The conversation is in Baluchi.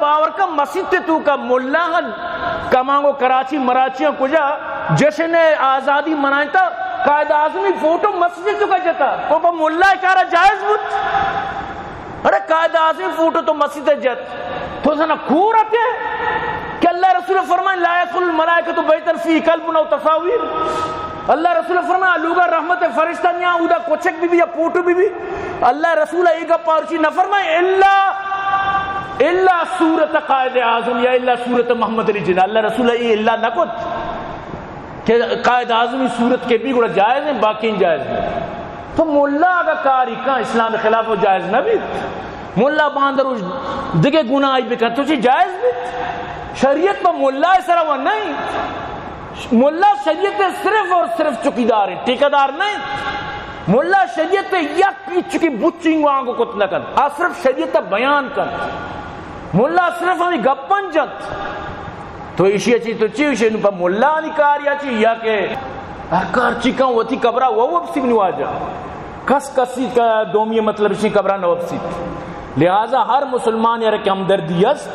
باور کن مسیت ءِ توکا ملا ہن کمانگو کراچی مراچیاں کجا جشن آزادی منائینتا، قائد اعظمی فوٹو مسجد ءِ توکا جتا، تو پہ ملا ءِ کارا جائز بوت؟ ارے قائد اعظم فوٹو تو مسجد ءَ جت، تو زنا کور اتے کہ اللہ رسول فرمائے، لا يدخل الملائکۃ بیتا فیہ کلب او تصاویر۔ اللہ رسول فرمائے، لوگا رحمت فرشتہ نیا اودا کچک بی بی یا فوٹو بی بی۔ اللہ رسول اے گپا ارچی نہ فرمائے، الا، الا صورت قائد اعظم یا الا صورت محمد علی جناح۔ اللہ رسول اے الا نہ کت کہ قائد اعظمی صورت کہ بی گڑا جائز ہیں، باقی جائز نہیں۔ تو ملا اگا کاری کن اسلام خلاف، وہ جائز نہ بیت۔ ملا باندروش دگہ گناہی بکن، تو چی جائز بیت؟ شریعت پہ ملا سرا و نہیں۔ ملا شریعت صرف اور صرف چوکیدار ہیں، ٹھیکیدار نہیں۔ ملا شریعت یک پیچ کی بچینگ آنگو کت نہ کن، آ صرف شریعت بیان کن۔ ملا صرف ہمیں گپن جنت۔ تو ایشی چی تو چی، ایشی نو پہ ملا نی کار یا چی، یا کہ ہر کار چی کن وتی قبرا وہ وپسی بنی واجہ۔ کس کسی کا دومی مطلب اسی قبرا نہ وپسی۔ لہذا ہر مسلمان یار کہ ہمدردی است،